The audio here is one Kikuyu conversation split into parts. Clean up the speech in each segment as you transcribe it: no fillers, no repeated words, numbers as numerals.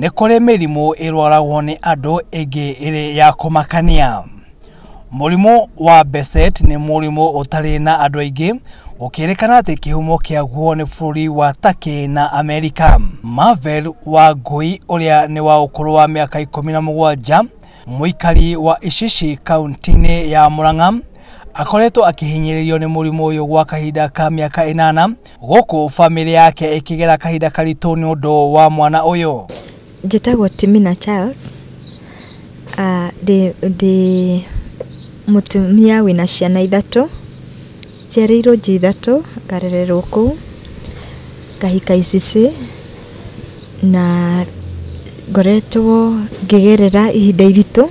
Nĩ kũrĩ mĩrimũ ĩrwaragwo nĩ andũ ĩngĩ ĩrĩ ya kũmakania. Mũrimũ wa Behcet nĩ mũrimũ ũtarĩ na andũ aingĩ, gũkĩrĩkana atĩ kĩhumo kĩaguo nĩ bũrũri wa Turkey na Amerika. Marvel Wangui ũrĩa nĩ wa ũkũrũ wa mĩaka 17, mũikari wa Icici kaunti-inĩ ya Murang'a, akoretwo akĩhinyĩrĩrio nĩ mũrimũ ũyũ gwa kahinda ka mĩaka 8, gũkũ bamĩrĩ yake ĩkĩgera kahinda karitũ nĩ ũndũ wa mwana ũyũ. Njĩtagwo Timina Charles, ndĩ mũtumia wĩna ciana 3, njiarĩirwo G3, ngarererwo kũu, ngahika Icici, na ngoretwo ngĩgerera ihinda iritũ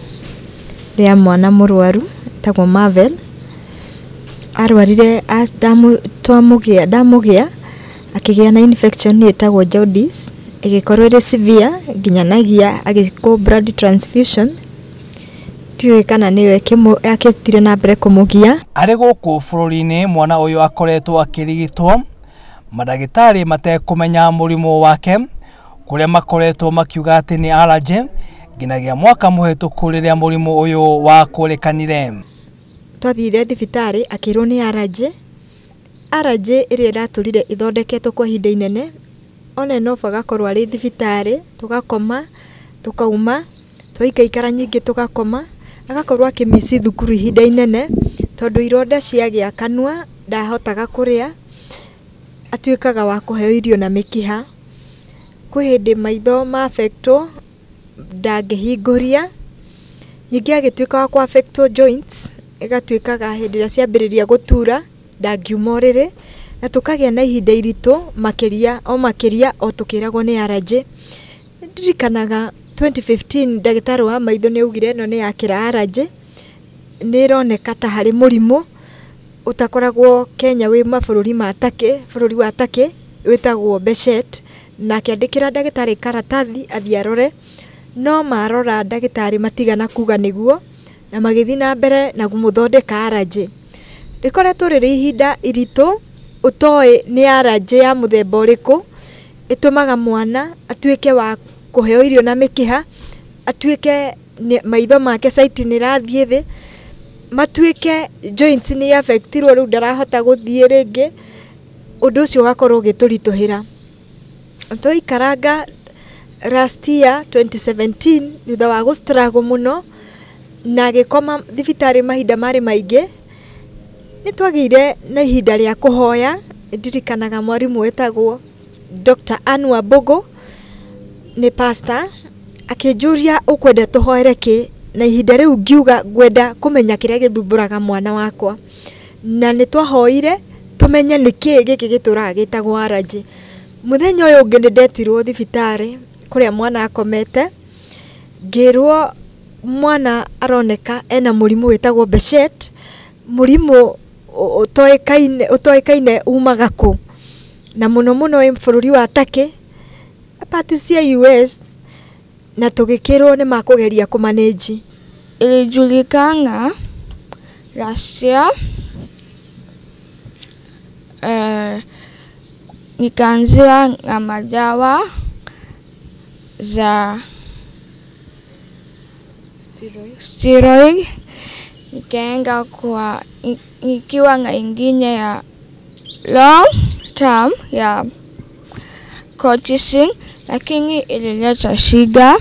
rĩa mwana mũrwaru etagwo Marvel. Arwarire ndamũgĩa akĩgĩa na infection ĩtagwo jaundice, ĩgĩkorwo ĩrĩ severe nginyanagia agĩkwo blood transfusion. Ndiũĩ kana nĩyo yakĩtire na mbere kũmũgia. Arĩ gũkũ bũrũri-inĩ mwana ũyũ akoretwo akĩrigitwo mandagĩtarĩ matekũmenya mũrimũ wake, kũrĩa makoretwo makiuga atĩ nĩ allergy nginyagia mwaka mũhĩtũku rĩrĩa mũrimũ ũyũ wakũrĩkanire. Twathire thibitarĩ akĩrwo nĩ allergy. Allergy ĩrĩa ĩratũrire ĩthondeketwo kwa ihinda inene, on and off agakorwo arĩ thibitarĩ, tũgakoma, tũkauma, twaikaikara nyingĩ tũgakoma, agakorwo akĩmici thukuru ihinda inene, tondũ ironda ciagĩa kanua ndahotaga kũrĩa, atuĩkaga wa kũheo irio na mĩkiha. Kwĩ hĩndĩ maitho ma affectwo ndangĩhingũria, ningĩ agĩtuĩka wa kũ affectwo joints, ĩgatuĩkaga hĩndĩ ĩrĩa ciambĩrĩria gũtura ndangiuma ũrĩrĩ, na tũkagĩa na ihinda iritũ makĩria o makĩria o tũkĩragwo nĩ allergy. Ndirikanaga 2015 ndagĩtarĩ wa maitho nĩ augire ĩno nĩ yakĩra allergy, nĩ ĩroneka ta harĩ mũrimũ ũtakoragwo Kenya wĩ mabũrũri ma Turkey, bũrũri wa Turkey wĩtagwo Behcet, na akĩandĩkĩra ndagĩtarĩ karatathi athiĩ arore, no marora ndagĩtarĩ matigana kuga nĩguo, na magĩthiĩ na mbere na kũmũthondeka allergy. Rĩkoretwo rĩrĩ ihinda iritũ ũtoĩ nĩ allergy ya mũthemba ũrĩkũ, ĩtũmaga mwana atuĩke wa kũheo irio na mĩkiha, atuĩke maitho make sight nĩ ĩrathiĩ thĩ, matuĩke joints nĩ affectirwo rĩu ndarahota gũthiĩ rĩngĩ, ũndũ ũcio ũgakorwo ũgĩtũritũhĩra. Twaikaranga last year 2017 thutha wa gũ struggle mũno na agĩkoma thibitarĩ mahinda marĩ maingĩ, nĩ twagĩire na ihinda rĩa kũhoya. Ndirikanaga mwarimũ wetagwo Dr. Ann Wambugu, nĩ pastor, akĩnjũria ũkwenda tũhoere kĩ, na ihinda rĩu ngiuga ngwenda kũmenya kĩrĩa gĩthumbũraga mwana wakwa, na nĩ twahoire tũmenye nĩkĩ gĩkĩ gĩtũraga gĩtagwo allergy. Mũthenya ũyũ ũngĩ nĩ ndetirwo thibitarĩ kũrĩa mwana akomete, ngĩrwo mwana aroneka ena mũrimũ wĩtagwo Behcet, mũrimũ ũtoĩkaine umaga kũ, na mũno mũno wĩ bũrũri wa Turkey, part cia US, na tũgĩkĩrwo nĩ makũgeria kũmanage. Ilijulikana last year, nikaanziwa na madawa za steroid, nikaenda kwa nikiwa na ingine ya long term ya colchicine, lakini ilileta shida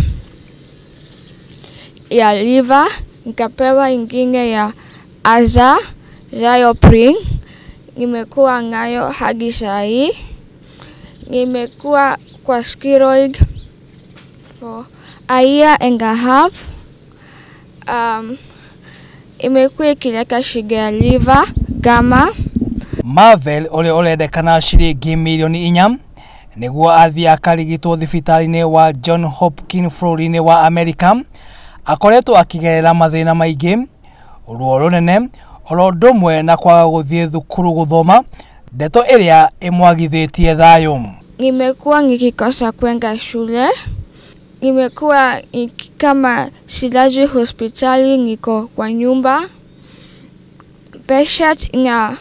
ya liver, nikapewa ingine ya azathioprine, nimekuwa nayo hadi sahi. Nimekuwa kwa steroid for a year and a half. Imekuwa ikileta shida ya liver gamma. Marvel ũrĩa ũrendekana ciringi mirioni 4 nĩguo athiĩ akarigitwo thibitarĩ-inĩ wa John Hopkins bũrũri-inĩ wa Amerika, akoretwo akĩgerera mathĩna maingĩ, ruo rũnene, oro ũndũ ũmwe na kwaga gũthiĩ thukuru gũthoma, ndeto ĩrĩa ĩmwagithĩtie thayũ. Nimekuwa nikikosa kwenda shule, nimekuwa kama silazwi hospitali, niko kwa nyumba. Behcet ina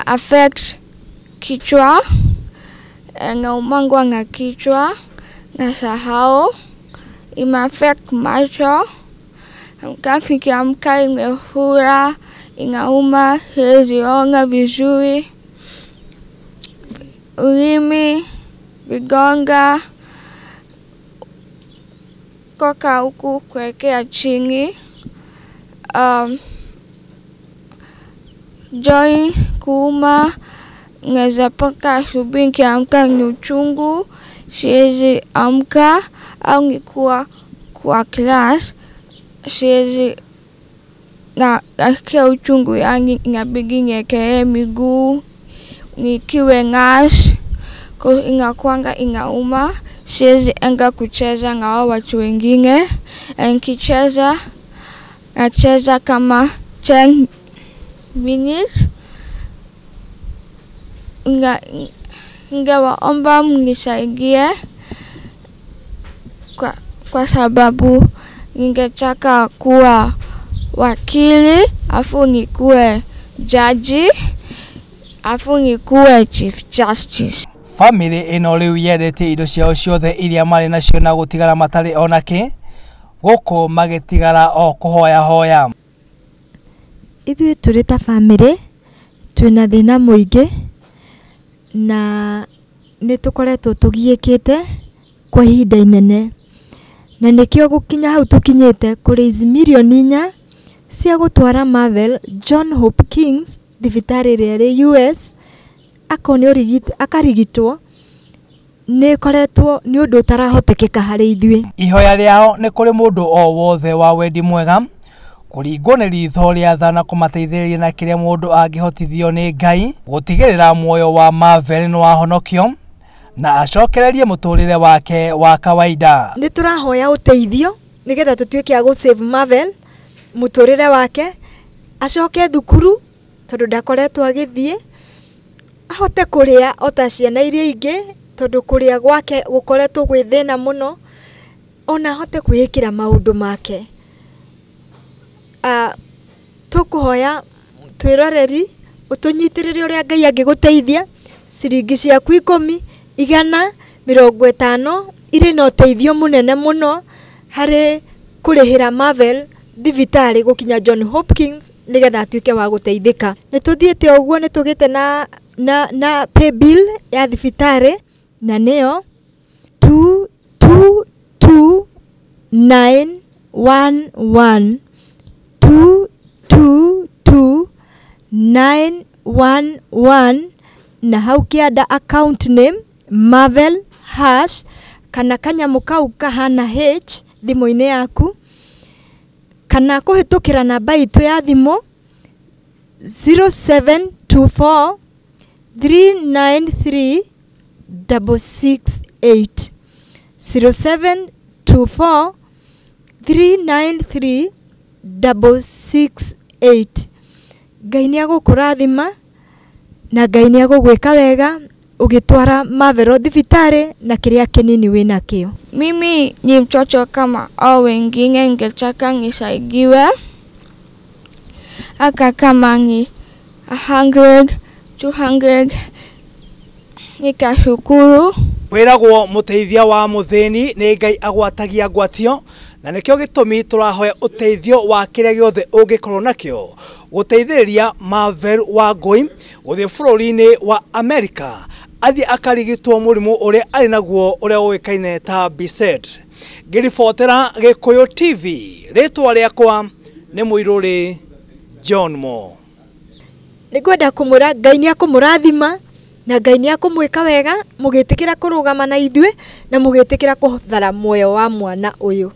affect kichwa, Naumangwa na kichwa, nasahau, ina affect macho. Nikiamka imefura, inauma, siwezi ona vizuri. Ulimi, vigonga, koka huku kuelekea chini. Joint kuuma, naweza paka asubuhi nikiamka ni uchungu, siwezi amka au nikuwa kwa class siwezi, na nasikia uchungu, yani inabidi niekelee miguu nikiwe nurse, inakuanga inauma, siwezi enda kucheza na wao watu wengine. Nikicheza nacheza kama 10 minutes. Ningewaomba mnisaidie kwa sababu ningetaka kuwa wakili, afu nikuwe jaji, afu nikuwe chief justice. Family ĩno rĩu yendetie indo ciao ciothe iria marĩ nacio na gũtigara matarĩ onakĩ, gũkũ magĩtigara o kũhoyahoya. Ithuĩ tũrĩ ta bamĩrĩ twĩna thĩna mũingĩ na nĩ tũkoretwo tũgiĩkĩte kwa ihinda inene, na nĩkĩo gũkinya hau tũkinyĩte kũraise mirioni 4 cia gũtwara Marvel John Hopkins thibitarĩ ĩrĩa ĩrĩ US akone akarigitwo, nĩ ĩkoretwo nĩ ũndũ ũtarahotekeka harĩ ithuĩ. Ihoya rĩao nĩ kũrĩ mũndũ o wothe wa wendi mwega kũringwo nĩ ritho rĩa tha na kũmateithĩrĩria na kĩrĩa mũndũ angĩhotithio nĩ Ngai gũtigĩrĩra muoyo wa Marvel nĩ wahonokio na acokererie mũtũrĩre wake wa kawaida. Nĩ tũrahoya ũteithio nĩgetha tũtuĩke a gũ save Marvel mũtũrĩre wake, acoke thukuru tondũ ndakoretwo agĩthiĩ, ahote kũrĩa ota ciana iria ingĩ tondũ kũrĩa gwake gũkoretwo gwĩ thĩna mũno, ona ahote kwĩĩkĩra maũndũ make. Tũkũhoya twĩroreri ũtũnyitĩrĩre ũrĩa Ngai angĩgũteithia, ciringi ciaku 10, 100, 50 irĩ na ũteithio mũnene mũno harĩ kũrĩhĩra Marvel thibitarĩ gũkinya John Hopkins nĩgetha atuĩke wa gũteithĩka. Nĩ tũthiĩte ũguo, nĩ tũgĩte na pay bill ya thibitarĩ na nĩyo 222911, 222911, na hau kĩanda account name Marvel hash kana kanyamũ kau kahana H thimũ-inĩ yaku, kana kũhĩtũkĩra namba itũ ya thimũ 0724 393 668, 0724 393 668. Ngai nĩ agũkũrathima na Ngai nĩ agũgwĩka wega ũgĩtwara Marvel thibitarĩ na kĩrĩa kĩnini wĩnakĩo. Mimi ni mtoto kama hao wengine, ningetaka nisaidiwe hata kama ni 100, 200, nikashukuru. Kwĩragwo mũteithia wa mũthĩni nĩ Ngai agwatagia ngwatio, na nĩkĩo gĩtũmi tũrahoya ũteithio wa kĩrĩa gĩothe ũngĩkorwo nakĩo gũteithĩrĩria Marvel Wangũi gũthiĩ bũrũri-inĩ wa Amerika athiĩ akarigitwo mũrimũ ũrĩa arĩ naguo ũrĩa ũĩkaine ta Behcet. Ngĩribotera Gĩkũyũ TV, rĩtwa rĩakwa nĩ Mũirũrĩ John Mo. Nĩngwenda kũmwĩra Ngai nĩ akũmũrathima na Ngai nĩ akũmwĩka wega mũgĩtĩkĩra kũrũgama na ithuĩ na mũgĩtĩkĩra kũthara muoyo wa mwana ũyũ.